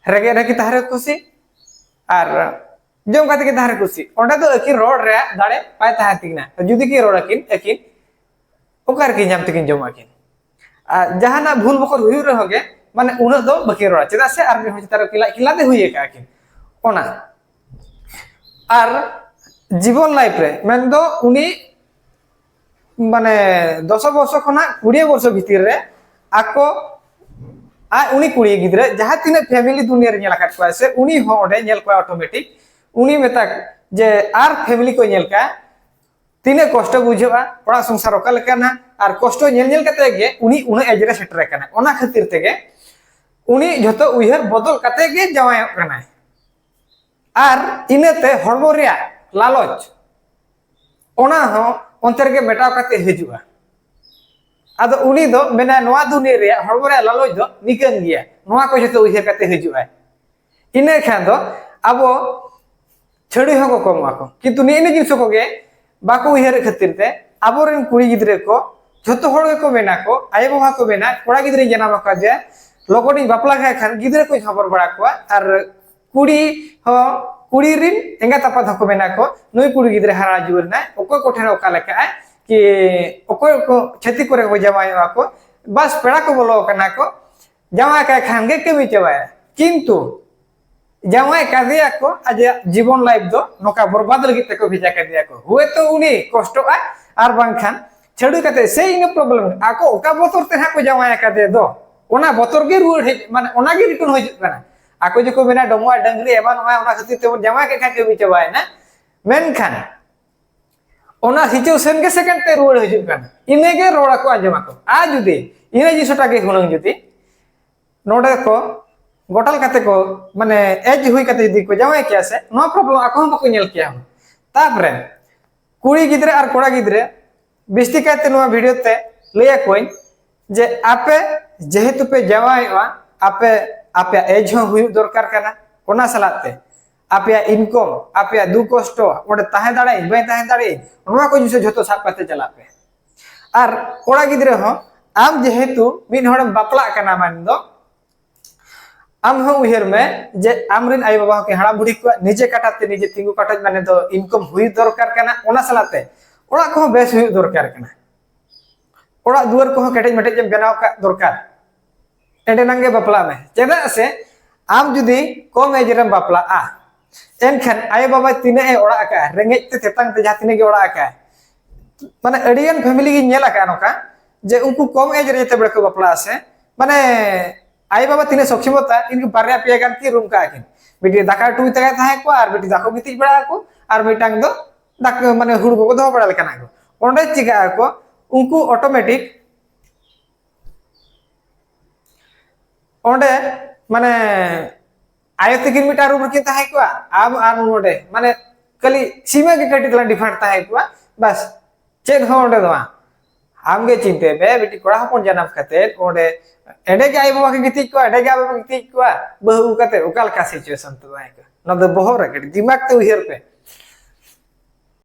ᱨᱮᱸᱜᱮᱡ ᱨᱮᱠᱤᱱ ᱛᱟᱦᱮᱸ ᱨᱮ ᱠᱩᱥᱤ ᱟᱨ ᱡᱚᱢ ᱠᱟᱛᱮ ᱠᱤᱱ ᱛᱟᱦᱮᱸ ᱨᱮ ᱠᱩᱥᱤ᱾ ᱚᱸᱰᱮ ᱫᱚ ᱟᱹᱠᱤᱱ ᱨᱚᱲ ᱨᱮᱭᱟᱜ ᱫᱟᱲᱮ ᱵᱟᱭ ᱛᱟᱦᱮᱸ ᱛᱟᱹᱠᱤᱱᱟ᱾ ᱡᱩᱫᱤ ᱠᱤᱱ ᱨᱚᱲ ᱟᱹᱠᱤᱱ, ᱟᱹᱠᱤᱱ ᱚᱠᱟ ᱨᱮᱠᱤᱱ ᱧᱟᱢ ᱛᱮᱠᱤᱱ ᱡᱚᱢᱟ ᱠᱤᱱ? ᱟᱨ ᱡᱟᱦᱟᱱᱟᱜ ᱵᱷᱩᱞ ᱵᱚᱠᱚᱨ ᱦᱩᱭᱩᱜ ᱨᱮᱦᱚᱸ ᱜᱮ, ᱢᱟᱱᱮ ᱩᱱᱟᱹᱜ ᱫᱚ ᱵᱟᱹᱠᱤᱱ ᱨᱚᱲᱟ, ᱪᱮᱫᱟᱜ ᱥᱮ ᱟᱨ ᱢᱤᱫ ᱦᱚᱲ ᱪᱮᱛᱟᱱ ᱨᱮ ᱠᱤᱱ ᱞᱟᱡ ᱠᱤᱱ ᱞᱟᱫᱮ ᱦᱩᱭ ᱟᱠᱟᱫᱼᱟ ᱠᱤᱱ᱾ ᱚᱱᱟ ᱟᱨ ᱡᱤᱵᱚᱱ ᱞᱟᱭᱤᱯᱷ ᱨᱮ ᱢᱮᱱᱫᱚ ᱩᱱᱤ ᱢᱟᱱᱮ ᱫᱚᱥ ᱵᱚᱨᱥᱚ ᱠᱷᱚᱱᱟᱜ ᱠᱩᱲᱤ ᱵᱚᱨᱥᱚ ᱵᱷᱤᱛᱤᱨ ᱨᱮ ᱟᱠᱚ ᱟᱡ ᱩᱱᱤ ᱠᱩᱲᱤ ᱜᱤᱫᱽᱨᱟᱹ ᱡᱟᱦᱟᱸ ᱛᱤᱱᱟᱹᱜ ᱯᱷᱮᱢᱮᱞᱤ ᱫᱩᱱᱤᱭᱟᱹ ᱨᱮ ᱧᱮᱞ ᱟᱠᱟᱫ ᱠᱚᱣᱟ ᱥᱮ, ᱩᱱᱤ ᱦᱚᱸ ᱚᱸᱰᱮ ᱧᱮᱞ ᱠᱚᱣᱟ ᱚᱴᱳᱢᱮᱴᱤᱠ᱾ ᱩᱱᱤ ᱢᱮᱛᱟ ᱡᱮ ᱟᱨ ᱯᱷᱮᱢᱮᱞᱤ ᱠᱚ ᱧᱮᱞ ᱠᱟ ᱛᱤᱱᱟᱹᱜ ᱠᱚᱥᱴᱚ ᱵᱩᱡᱷᱟᱹᱜᱼᱟ, ᱚᱲᱟᱜ ᱥᱚᱝᱥᱟᱨ ᱚᱠᱟ ᱞᱮᱠᱟᱱᱟ, ᱟᱨ ᱠᱚᱥᱴᱚ ᱧᱮᱞ ᱧᱮᱞ ᱠᱟᱛᱮ ᱜᱮ ᱩᱱᱤ ᱩᱱᱟᱹᱜ ᱮᱡᱽ ᱨᱮ ᱥᱮᱴᱮᱨ ᱟᱠᱟᱱᱟ᱾ ᱚᱱᱟ ᱠᱷᱟᱹᱛᱤᱨ ᱛᱮᱜᱮ ᱩᱱᱤ ᱡᱷᱚᱛᱚ ᱩᱭᱦᱟᱹᱨ ᱵᱚᱫᱚᱞ ᱠᱟᱛᱮ ᱜᱮ ᱡᱟᱶᱟᱭᱚᱜ ᱠᱟᱱᱟᱭ᱾ ᱟᱨ ᱤᱱᱟᱹᱛᱮ ᱦᱚᱲᱢᱚ ᱨᱮᱭᱟᱜ ᱞᱟᱞᱚᱪ ᱚᱱᱟ ᱦᱚᱸ ᱚᱱᱛᱮ ᱨᱮᱜᱮ ᱢᱮᱴᱟᱣ ᱠᱟᱛᱮ ᱦᱤᱡᱩᱜᱼᱟ᱾ ᱟᱫᱚ ᱩᱱᱤ ᱫᱚ ᱢᱮᱱᱟ ᱱᱚᱣᱟ ᱫᱩᱱᱤᱭᱟᱹ ᱨᱮᱭᱟᱜ ᱦᱚᱲᱢᱚ ᱨᱮᱭᱟᱜ ᱞᱟᱞᱚᱪ ᱫᱚ ᱱᱤᱠᱟᱹᱱ ᱜᱮᱭᱟ, ᱱᱚᱣᱟ ᱠᱚ ᱡᱷᱚᱛᱚ ᱩᱭᱦᱟᱹᱨ ᱠᱟᱛᱮ ᱦᱤᱡᱩᱜᱼᱟᱭ᱾ ᱤᱱᱟᱹ ᱠᱷᱟᱱ ᱫᱚ ᱟᱵᱚ ᱪᱷᱟᱹᱲᱤ ᱦᱚᱸᱠᱚ ᱠᱚᱢᱚᱜ ᱟᱠᱚ, ᱠᱤᱱᱛᱩ ᱱᱤᱭᱟᱹ ᱤᱱᱟᱹ ᱡᱤᱱᱤᱥ ᱠᱚᱜᱮ ᱵᱟᱠᱚ ᱩᱭᱦᱟᱹᱨᱮᱫ ᱠᱷᱟᱹᱛᱤᱨ ᱛᱮ ᱟᱵᱚᱨᱮᱱ ᱠᱩᱲᱤ ᱜᱤᱫᱽᱨᱟᱹ ᱠᱚ ᱡᱷᱚᱛᱚ ᱦᱚᱲ ᱜᱮᱠᱚ ᱢᱮᱱᱟ ᱠᱚ, ᱟᱭᱳ ᱵᱟᱵᱟ ᱠᱚ ᱢᱮᱱᱟ, ᱠᱚᱲᱟ ᱜᱤᱫᱽᱨᱟᱹᱧ ᱡᱟᱱᱟᱢ ᱟᱠᱟᱫᱮᱭᱟ, ᱞᱚᱜᱚᱱᱤᱧ ᱵᱟᱯᱞᱟ ᱠᱟᱭ ᱠᱷᱟᱱ ᱜᱤᱫᱽᱨᱟᱹ ᱠᱚᱧ ᱦᱚᱵᱚᱨ ᱵᱟᱲᱟ ᱠᱚᱣᱟ, ᱟᱨ ᱠᱩᱲᱤ ᱦᱚᱸ, ᱠᱩᱲᱤ ᱨᱤᱱ ᱮᱸᱜᱟᱛ ᱟᱯᱟᱛ ᱦᱚᱸᱠᱚ ᱢᱮᱱᱟ ᱠᱚ, ᱱᱩᱭ ᱠᱩᱲᱤ ᱜᱤᱫᱽᱨᱟᱹ ᱦᱟᱨᱟ ᱡᱩᱣᱟᱹᱱ ᱮᱱᱟᱭ, ᱚᱠᱚᱭ ᱠᱚᱴᱷᱮᱱ ᱚᱠᱟ ᱞᱮᱠᱟᱜᱼᱟᱭ, ᱠᱤ ᱚᱠᱚᱭ ᱠᱚ ᱪᱷᱟᱹᱛᱤᱠ ᱠᱚᱨᱮ ᱠᱚ ᱡᱟᱶᱟᱭᱚᱜᱼᱟ ᱠᱚ, ᱵᱟᱥ ᱯᱮᱲᱟ ᱠᱚ ᱵᱚᱞᱚ ᱟᱠᱟᱱᱟ ᱠᱚ, ᱡᱟᱶᱟᱭ ᱠᱟᱭ ᱠᱷᱟᱱ ᱜᱮ ᱠᱟᱹᱢᱤ ᱪᱟᱵᱟᱭᱟ᱾ ᱠᱤᱱᱛᱩ ᱡᱟᱶᱟᱭ ᱠᱟᱫᱮᱭᱟ ᱠᱚ, ᱟᱡᱟᱜ ᱡᱤᱵᱚᱱ life ᱫᱚ ᱱᱚᱝᱠᱟ ᱵᱚᱨᱵᱟᱫ ᱞᱟᱹᱜᱤᱫ ᱛᱮᱠᱚ ᱵᱷᱮᱡᱟ ᱠᱟᱫᱮᱭᱟ ᱠᱚ᱾ ᱦᱳᱭᱛᱳ ᱩᱱᱤ ᱠᱚᱥᱴᱚᱜᱼᱟᱭ, ᱟᱨ ᱵᱟᱝᱠᱷᱟᱱ ᱪᱷᱟᱹᱲᱩ ᱠᱟᱛᱮ ᱥᱮᱭ ᱤᱱᱟᱹ problem᱾ ᱟᱠᱚ ᱚᱠᱟ ᱵᱚᱛᱚᱨ ᱛᱮ ᱦᱟᱸᱜ ᱠᱚ ᱡᱟᱶᱟᱭ ᱟᱠᱟᱫᱮ ᱫᱚ, ᱚᱱᱟ ᱵᱚᱛᱚᱨ ᱜᱮ ᱨᱩᱣᱟᱹᱲ ᱦᱮᱡ, ᱢᱟᱱᱮ ᱚᱱᱟ ᱜᱮ return ᱦᱤᱡᱩᱜ ᱠᱟᱱᱟ᱾ ᱟᱠᱚ ᱡᱮᱠᱚ ᱢᱮᱱᱟ ᱰᱚᱢᱚᱣᱟ ᱰᱟᱹᱝᱨᱤ ᱮᱢᱟᱱᱚᱜᱼᱟ, ᱚᱱᱟ ᱠᱷᱟᱹᱛᱤᱨ ᱛᱮᱵᱚᱱ ᱡᱟᱶᱟᱭ ᱠᱮᱫ ᱠᱷᱟᱱ ᱠᱟᱹᱢᱤ ᱪᱟᱵᱟᱭᱮᱱᱟ, ᱢᱮᱱᱠᱷᱟᱱ ᱚᱱᱟ situation ᱜᱮ second ᱛᱮ ᱨᱩᱣᱟᱹᱲ ᱦᱤᱡᱩᱜ ᱠᱟᱱᱟ᱾ ᱤᱱᱟᱹᱜᱮ ᱨᱚᱲ ᱟᱠᱚ ᱟᱸᱡᱚᱢ ᱟᱠᱚ᱾ ᱟᱨ ᱡᱩᱫᱤ ᱤᱱᱟᱹ ᱡᱤᱱᱤᱥᱴᱟ ᱜᱮ ᱦᱩᱱᱟᱹᱝ ᱡᱩᱫᱤ ᱱᱚᱰᱮ ᱠᱚ ᱜᱚᱴᱟᱞ ᱠᱟᱛᱮ ᱠᱚ, ᱢᱟᱱᱮ age ᱦᱩᱭ ᱠᱟᱛᱮ ᱡᱩᱫᱤ ᱠᱚ ᱡᱟᱶᱟᱭ ᱠᱮᱭᱟ ᱥᱮ, ᱱᱚᱣᱟ problem ᱟᱠᱚ ᱦᱚᱸ ᱵᱟᱠᱚ ᱧᱮᱞ ᱠᱮᱭᱟ᱾ ᱛᱟᱯᱚᱨᱮ ᱠᱩᱲᱤ ᱜᱤᱫᱽᱨᱟᱹ ᱟᱨ ᱠᱚᱲᱟ ᱜᱤᱫᱽᱨᱟᱹ ᱵᱤᱥᱛᱤ ᱠᱟᱭᱛᱮ ᱱᱚᱣᱟ video ᱛᱮ ᱞᱟᱹᱭ ᱟᱠᱚᱣᱟᱹᱧ ᱡᱮ ᱟᱯᱮ ᱡᱮᱦᱮᱛᱩ ᱯᱮ ᱡᱟᱶᱟᱭᱚᱜᱼᱟ, ᱟᱯᱮ, ᱟᱯᱮᱭᱟᱜ age ᱦᱚᱸ ᱦᱩᱭᱩᱜ ᱫᱚᱨᱠᱟᱨ ᱠᱟᱱᱟ, ᱚᱱᱟ ᱥᱟᱞᱟᱜ ᱛᱮ ᱟᱯᱮᱭᱟᱜ income, ᱟᱯᱮᱭᱟᱜ ᱫᱩᱠ ᱠᱚᱥᱴᱚ, ᱚᱸᱰᱮ ᱛᱟᱦᱮᱸ ᱫᱟᱲᱮᱭᱟᱜ ᱟᱹᱧ, ᱵᱟᱹᱧ ᱛᱟᱦᱮᱸ ᱫᱟᱲᱮᱭᱟᱜ ᱟᱹᱧ, ᱱᱚᱣᱟ ᱠᱚ ᱡᱤᱱᱤᱥ ᱡᱷᱚᱛᱚ ᱥᱟᱵ ᱠᱟᱛᱮ ᱪᱟᱞᱟᱜ ᱯᱮ᱾ ᱟᱨ ᱠᱚᱲᱟ ᱜᱤᱫᱽᱨᱟᱹ ᱦᱚᱸ, ᱟᱢ ᱡᱮᱦᱮᱛᱩ ᱢᱤᱫ ᱦᱚᱲᱮᱢ ᱵᱟᱯᱞᱟᱜ ᱠᱟᱱᱟ, ᱢᱮᱱ ᱫᱚ ᱟᱢ ᱦᱚᱸ ᱩᱭᱦᱟᱹᱨ ᱢᱮ ᱡᱮ ᱟᱢ ᱨᱮᱱ ᱟᱭᱳ ᱵᱟᱵᱟ ᱦᱚᱸᱠᱤᱱ ᱦᱟᱲᱟᱢ ᱵᱩᱲᱦᱤ ᱠᱚᱣᱟ, ᱱᱤᱡᱮ ᱠᱟᱴᱟ ᱛᱮ ᱱᱤᱡᱮ ᱛᱤᱸᱜᱩ ᱠᱟᱴᱟᱡ, ᱢᱟᱱᱮ ᱫᱚ income ᱦᱩᱭ ᱫᱚᱨᱠᱟᱨ ᱠᱟᱱᱟ, ᱚᱱᱟ ᱥᱟᱞᱟᱜ ᱛᱮ ᱚᱲᱟᱜ ᱠᱚᱦᱚᱸ ᱵᱮᱥ ᱦᱩᱭᱩᱜ ᱫᱚᱨᱠᱟᱨ ᱠᱟᱱᱟ, ᱚᱲᱟᱜ ᱫᱩᱣᱟᱹᱨ ᱠᱚᱦᱚᱸ ᱠᱮᱴᱮᱡ ᱢᱮᱴᱮᱡ ᱮᱢ ᱵᱮᱱᱟᱣ ᱠᱟᱜ ᱫᱚᱨᱠᱟᱨ, ᱮᱸᱰᱮᱱᱟᱝ ᱜᱮ ᱵᱟᱯᱞᱟᱜ ᱢᱮ᱾ ᱪᱮᱫᱟᱜ ᱥᱮ ᱟᱢ ᱡᱩᱫᱤ ᱠᱚᱢ age ᱨᱮᱢ ᱵᱟᱯᱞᱟᱜᱼᱟ, ᱮᱱᱠᱷᱟᱱ ᱟᱭᱳ ᱵᱟᱵᱟ ᱛᱤᱱᱟᱹᱜ ᱮ ᱚᱲᱟᱜ ᱟᱠᱟᱫᱼᱟ, ᱨᱮᱸᱜᱮᱡ ᱛᱮ ᱛᱮᱛᱟᱝ ᱛᱮ ᱡᱟᱦᱟᱸ ᱛᱤᱱᱟᱹᱜ ᱜᱮ ᱚᱲᱟᱜ ᱟᱠᱟᱫᱼᱟ, ᱢᱟᱱᱮ ᱟᱹᱰᱤ ᱜᱟᱱ family ᱜᱤᱧ ᱧᱮᱞ ᱟᱠᱟᱫᱼᱟ ᱱᱚᱝᱠᱟ, ᱡᱮ ᱩᱱᱠᱩ ᱠᱚᱢ age ᱨᱮ ᱡᱮᱛᱮ ᱵᱮᱲᱟ ᱠᱚ ᱵᱟᱯᱞᱟᱜᱼᱟ ᱥᱮ, ᱢᱟᱱᱮ ᱟᱭᱳ ᱵᱟᱵᱟ ᱛᱤᱱᱟᱹᱜ ᱥᱚᱠᱷᱤᱢᱚᱛᱟ, ᱤᱱᱠᱩ ᱵᱟᱨᱭᱟ ᱯᱮᱭᱟ ᱜᱟᱱ ᱠᱤᱱ room ᱠᱟᱜᱼᱟ ᱠᱤᱱ, ᱢᱤᱫᱴᱤᱡ ᱫᱟᱠᱟ ᱩᱛᱩᱭ ᱛᱟᱭ ᱛᱟᱦᱮᱸ ᱠᱚᱜᱼᱟ ᱟᱨ ᱢᱤᱫᱴᱤᱡ ᱫᱟᱠᱟ ᱠᱚ ᱜᱤᱛᱤᱡ ᱵᱟᱲᱟᱜ ᱟᱠᱚ, ᱟᱨ ᱢᱤᱫᱴᱟᱝ ᱫᱚ ᱫᱟᱠᱟ, ᱢᱟᱱᱮ ᱦᱩᱲᱩ ᱠᱚᱠᱚ ᱫᱚᱦᱚ ᱵᱟᱲᱟ ᱞᱮᱠᱟᱱᱟᱜ ᱠᱚ᱾ ᱚᱸᱰᱮ ᱪᱤᱠᱟᱹᱜ ᱟᱠᱚ, ᱩᱱᱠᱩ automatic ᱚᱸᱰᱮ, ᱢᱟᱱᱮ ᱟᱭᱳ ᱛᱟᱹᱠᱤᱱ ᱢᱤᱫᱴᱟᱝ room ᱨᱮᱠᱤᱱ ᱛᱟᱦᱮᱸ ᱠᱚᱜᱼᱟ, ᱟᱢ ᱟᱨ ᱱᱚᱰᱮ, ᱢᱟᱱᱮ ᱠᱷᱟᱹᱞᱤ ᱥᱤᱢᱟᱹ ᱜᱮ ᱠᱟᱹᱴᱤᱡ ᱛᱟᱞᱟᱝ different ᱛᱟᱦᱮᱸ ᱠᱚᱜᱼᱟ, ᱵᱟᱥ, ᱪᱮᱫ ᱦᱚᱸ ᱚᱸᱰᱮ ᱫᱚ ᱵᱟᱝ᱾ ᱟᱢ ᱜᱮ ᱪᱤᱱᱛᱟᱹᱭ ᱢᱮ, ᱢᱤᱫᱴᱤᱡ ᱠᱚᱲᱟ ᱦᱚᱯᱚᱱ ᱡᱟᱱᱟᱢ ᱠᱟᱛᱮ ᱚᱸᱰᱮ ᱮᱸᱰᱮ ᱜᱮ ᱟᱭᱳ ᱵᱟᱵᱟ ᱠᱤᱱ ᱜᱤᱛᱤᱡ ᱠᱚᱜᱼᱟ, ᱮᱸᱰᱮ ᱜᱮ ᱟᱵᱚ ᱵᱚᱱ ᱜᱤᱛᱤᱡ ᱠᱚᱜᱼᱟ, ᱵᱟᱹᱦᱩ ᱟᱹᱜᱩ ᱠᱟᱛᱮ ᱚᱠᱟ ᱞᱮᱠᱟ situation ᱛᱮ ᱛᱟᱦᱮᱸ ᱠᱚᱜᱼᱟ? ᱱᱚᱣᱟ ᱫᱚ ᱵᱚᱦᱚᱜ ᱨᱮ ᱠᱟᱹᱴᱤᱡ ᱫᱤᱢᱟᱜᱽ ᱛᱮ ᱩᱭᱦᱟᱹᱨ ᱯᱮ᱾